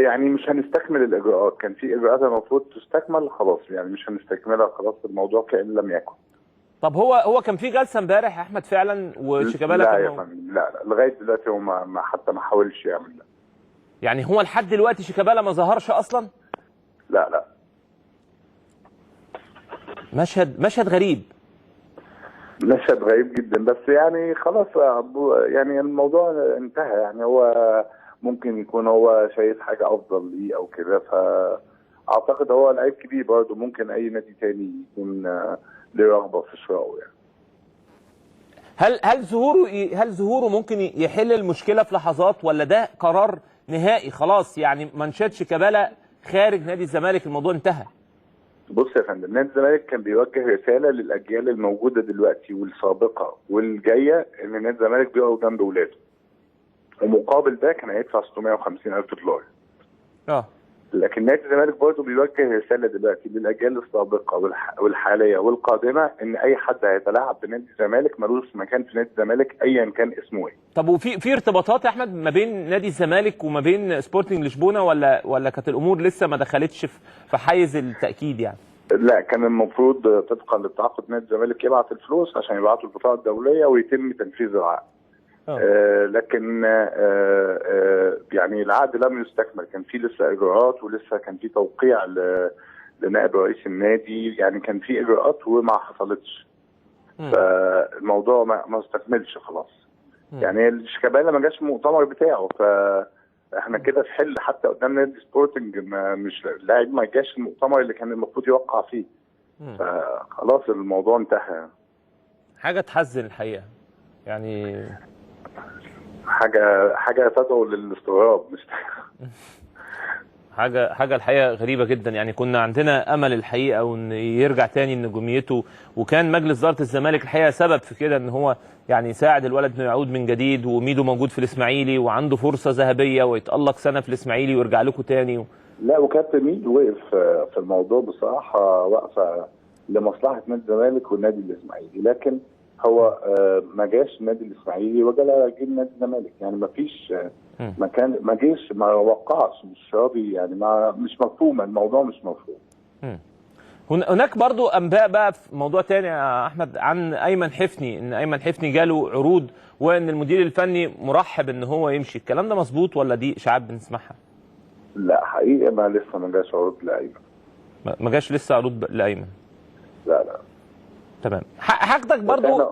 يعني مش هنستكمل الاجراءات، كان في اجراءات المفروض تستكمل خلاص، يعني مش هنستكملها خلاص، الموضوع كأن لم يكن. طب هو كان في جلسه امبارح يا احمد فعلا وشيكابالا كان؟ لا يا فندم، لا لا، لغاية دلوقتي هو ما حتى ما حاولش يعمل ده. يعني هو لحد دلوقتي شيكابالا ما ظهرش اصلا؟ لا لا. مشهد غريب. مشهد غريب جدا، بس يعني خلاص، يعني الموضوع انتهى، يعني هو ممكن يكون هو شايف حاجة افضل ليه او كده، فاعتقد هو لعيب كبير برضه، ممكن اي نادي تاني يكون له رغبة في شرائه يعني. هل ظهوره ممكن يحل المشكلة في لحظات، ولا ده قرار نهائي خلاص، يعني منشات شيكابالا خارج نادي الزمالك الموضوع انتهى؟ بص يا فندم، نادي الزمالك كان بيوجه رسالة للاجيال الموجودة دلوقتي والسابقه والجايه ان نادي الزمالك بيقف جنب ولاده، ومقابل ده كان هيدفع 650,000 دولار. لكن نادي الزمالك برضه بيوجه رسالة دلوقتي للاجيال السابقة والحاليه والقادمه ان اي حد هيتلاعب بنادي الزمالك ملوش مكان في نادي الزمالك ايا كان اسمه ايه. طب وفي ارتباطات يا احمد ما بين نادي الزمالك وما بين سبورتنج لشبونه، ولا كانت الامور لسه ما دخلتش في حيز التاكيد يعني؟ لا، كان المفروض طبقا للتعاقد نادي الزمالك يبعت الفلوس عشان يبعتوا البطاقة الدولية ويتم تنفيذ العقد. لكن يعني العقد لم يستكمل، كان في لسه اجراءات ولسه كان في توقيع لنائب رئيس النادي، يعني كان في اجراءات وما حصلتش. فالموضوع ما استكملش خلاص. يعني شيكابالا ما جاش المؤتمر بتاعه، فاحنا كده في حل حتى قدام نادي سبورتنج، مش اللاعب ما جاش المؤتمر اللي كان المفروض يوقع فيه. فخلاص الموضوع انتهى. حاجة تحزن الحقيقة، يعني حاجة تدعو للاستغراب، مش حاجة الحقيقة غريبة جدا. يعني كنا عندنا امل الحقيقة وان يرجع تاني لنجوميته، وكان مجلس ادارة الزمالك الحقيقة سبب في كده، ان هو يعني يساعد الولد انه يعود من جديد، وميدو موجود في الاسماعيلي وعنده فرصة ذهبية ويتالق سنة في الاسماعيلي ويرجع لكم تاني. لا، وكابتن ميدو وقف في الموضوع بصراحة وقفه لمصلحة نادي الزمالك والنادي الاسماعيلي، لكن هو ما جاش النادي الاسماعيلي وجا جه نادي الزمالك، يعني ما فيش مكان، ما جاش، ما وقعش، مش راضي، يعني ما مش مفهوم الموضوع، مش مفهوم. هناك برضو انباء بقى في موضوع تاني يا احمد عن ايمن حفني، ان ايمن حفني جاله عروض وان المدير الفني مرحب ان هو يمشي، الكلام ده مظبوط ولا دي اشاعات بنسمعها؟ لا حقيقة ما لسه ما جاش عروض لايمن. ما جاش لسه عروض لايمن؟ لا لا. تمام. حاجتك برضو،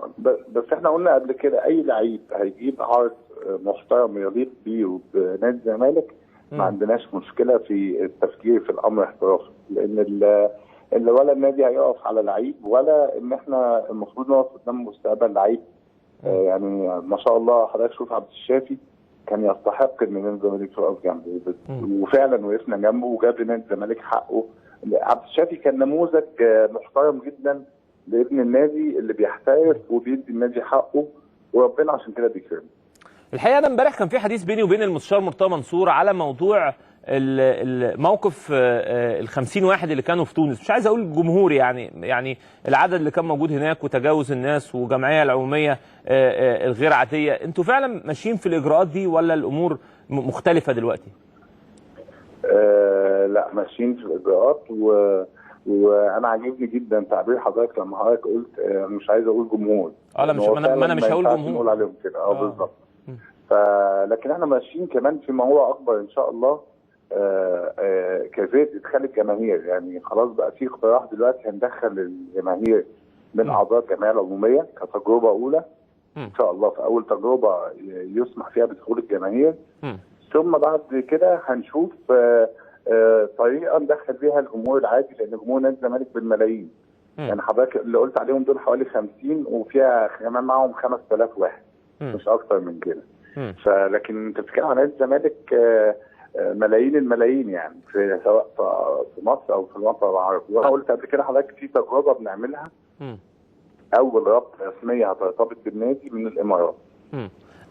بس احنا قلنا قبل كده اي لعيب هيجيب عرض محترم يليق بيه وبنادي الزمالك ما عندناش مشكلة في التفكير في الامر احترافي، لان اللي ولا النادي هيقف على لعيب ولا ان احنا المفروض نقف قدام مستقبل لعيب. يعني ما شاء الله حضرتك شوف عبد الشافي كان يستحق ان نادي الزمالك يقف جنبه، وفعلا وقفنا جنبه وجاب لنادي الزمالك حقه. عبد الشافي كان نموذج محترم جدا لابن النادي اللي بيحترف وبيدي النادي حقه، وربنا عشان كده بيكرمه. الحقيقة انا امبارح كان في حديث بيني وبين المستشار مرتضى منصور على موضوع الموقف ال 50 واحد اللي كانوا في تونس، مش عايز اقول الجمهور، يعني العدد اللي كان موجود هناك وتجاوز الناس وجمعية العمومية الغير عادية، انتوا فعلا ماشيين في الاجراءات دي ولا الامور مختلفة دلوقتي؟ لا ماشيين في الاجراءات، وانا عاجبني جدا تعبير حضرتك لما حضرتك قلت مش عايز اقول جمهور. لا مش انا مش هقول جمهور، نقول عليهم كده. بالظبط. لكن احنا ماشيين كمان فيما هو اكبر ان شاء الله، كيفية ادخال الجماهير. يعني خلاص بقى في اقتراح دلوقتي هندخل الجماهير من اعضاء الجمعية العمومية كتجربة اولى ان شاء الله، في اول تجربه يسمح فيها بدخول الجماهير، ثم بعد كده هنشوف طريقه ندخل بيها الجمهور العادي، لان جمهور نادي الزمالك بالملايين. يعني حضرتك اللي قلت عليهم دول حوالي 50 وفيها كمان معاهم 5000 واحد، مش اكتر من كده. فلكن انت بتتكلم عن نادي الزمالك ملايين الملايين، يعني في سواء في مصر او في الوطن العربي. وانا قلت قبل كده حضرتك في تجربه بنعملها، اول رابطه رسمية هترتبط بالنادي من الامارات.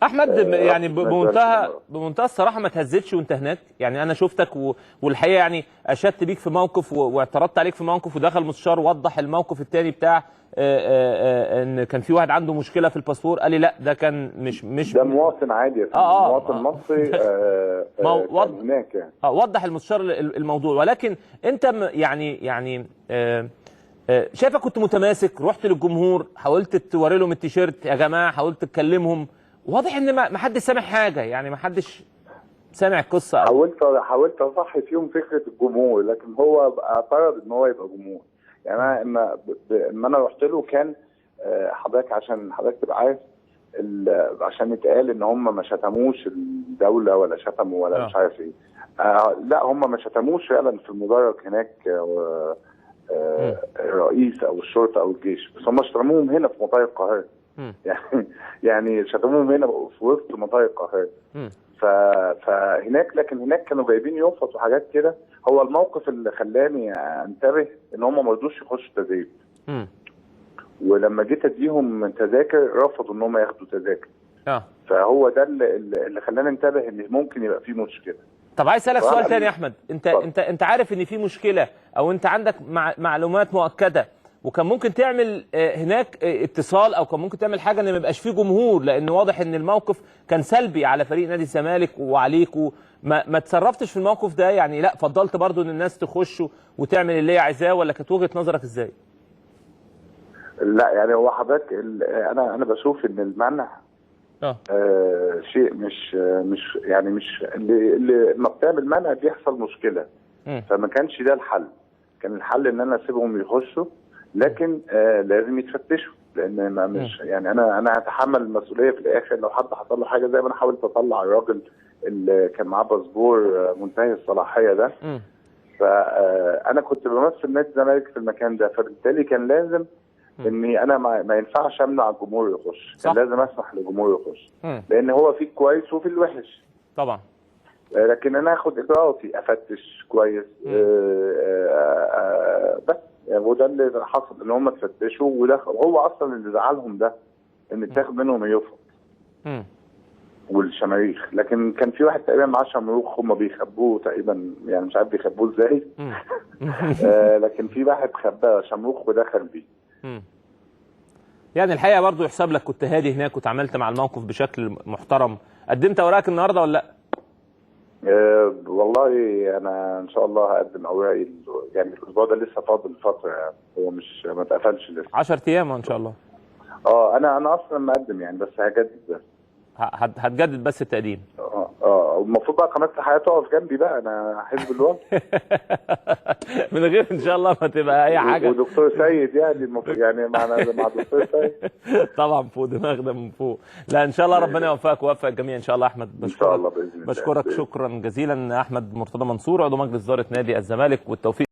احمد، يعني رابطة نادي الزمالك في الإمارات. بمنتهى الصراحة ما تهزتش وانت هناك؟ يعني انا شفتك والحقيقة يعني اشدت بيك في موقف واعترضت عليك في موقف، ودخل مستشار وضح الموقف الثاني بتاع ان كان في واحد عنده مشكلة في الباسبور، قال لي لا ده كان مش ده مواطن عادي يا فندم، مواطن مصري. ما هو كان هناك يعني. وضح المستشار الموضوع، ولكن انت يعني شايفك كنت متماسك، رحت للجمهور، حاولت توري لهم التيشيرت يا جماعة، حاولت تكلمهم، واضح ان ما حدش سامع حاجة، يعني ما حدش سامع القصة. حاولت اصحي فيهم فكرة الجمهور، لكن هو اعترض ان هو يبقى جمهور. يعني انا اما انا رحت له كان حضرتك عشان حضرتك تبقى عارف، عشان يتقال ان هم ما شتموش الدولة ولا شتموا ولا مش عارف ايه. لا هم ما شتموش فعلا في المدرج هناك، الرئيس او الشرطة او الجيش، بس هم شتموهم هنا في مطار القاهرة. يعني شتموهم هنا في وسط مطار القاهرة. فهناك، لكن هناك كانوا جايبين يفط وحاجات كده. هو الموقف اللي خلاني انتبه ان هم ما رضوش يخشوا تدريب. ولما جيت اديهم تذاكر رفضوا ان هم ياخدوا تذاكر. فهو ده اللي خلاني انتبه ان ممكن يبقى في مشكلة. طب عايز اسالك سؤال تاني يا احمد، انت انت انت عارف ان في مشكلة او انت عندك معلومات مؤكدة، وكان ممكن تعمل هناك اتصال، او كان ممكن تعمل حاجة ان ما يبقاش فيه جمهور، لان واضح ان الموقف كان سلبي على فريق نادي الزمالك وعليكوا، ما تصرفتش في الموقف ده؟ يعني لا فضلت برضو ان الناس تخش وتعمل اللي هي عايزاه، ولا كانت وجهه نظرك ازاي؟ لا يعني هو حضرتك انا بشوف ان المنع شيء مش يعني مش اللي ما بتعمل منع بيحصل مشكلة. فما كانش ده الحل، كان الحل ان انا اسيبهم يخشوا، لكن لازم يتفتشوا، لان ما مش يعني انا هتحمل المسؤولية في الاخر لو حد حصل له حاجة، زي ما انا حاولت اطلع الراجل اللي كان معاه باسبور منتهي الصلاحية ده. فانا كنت بمثل نادي الزمالك في المكان ده، فبالتالي كان لازم اني انا ما ينفعش امنع الجمهور يخش، كان لازم اسمح للجمهور يخش، لان هو في كويس وفي الوحش طبعا. لكن انا اخد اجراءاتي، افتش كويس، بس يعني وده اللي حصل، ان هم اتفتشوا، وده هو اصلا اللي زعلهم ده، ان اتاخد منهم اليفط والشماريخ. لكن كان في واحد تقريبا معاه شمروخ، هم بيخبوه تقريبا، يعني مش عارف بيخبوه ازاي. لكن في واحد خباه شمروخ ودخل بيه. يعني الحقيقة برضو يحسب لك كنت هادي هناك وتعاملت مع الموقف بشكل محترم. قدمت اوراقك النهارده ولا لا؟ والله انا ان شاء الله هقدم اوراقي، يعني الاسبوع ده لسه فاضل فترة، يعني هو مش ما اتقفلش لسه. 10 ايام ان شاء الله. انا اصلا مقدم يعني، بس هجدد بس. هتجدد بس التقديم. المفروض بقى قناة الحياة تقف جنبي بقى، انا حزب الوفد. من غير ان شاء الله ما تبقى اي حاجة. ودكتور سيد يعني المفروض يعني مع دكتور سيد. طبعا فوق دماغنا من فوق. لا ان شاء الله ربنا يوفقك ويوفق الجميع ان شاء الله. احمد بشكرك، ان شاء الله باذن الله. بشكرك شكرا جزيلا احمد مرتضى منصور، عضو مجلس ادارة نادي الزمالك، والتوفيق.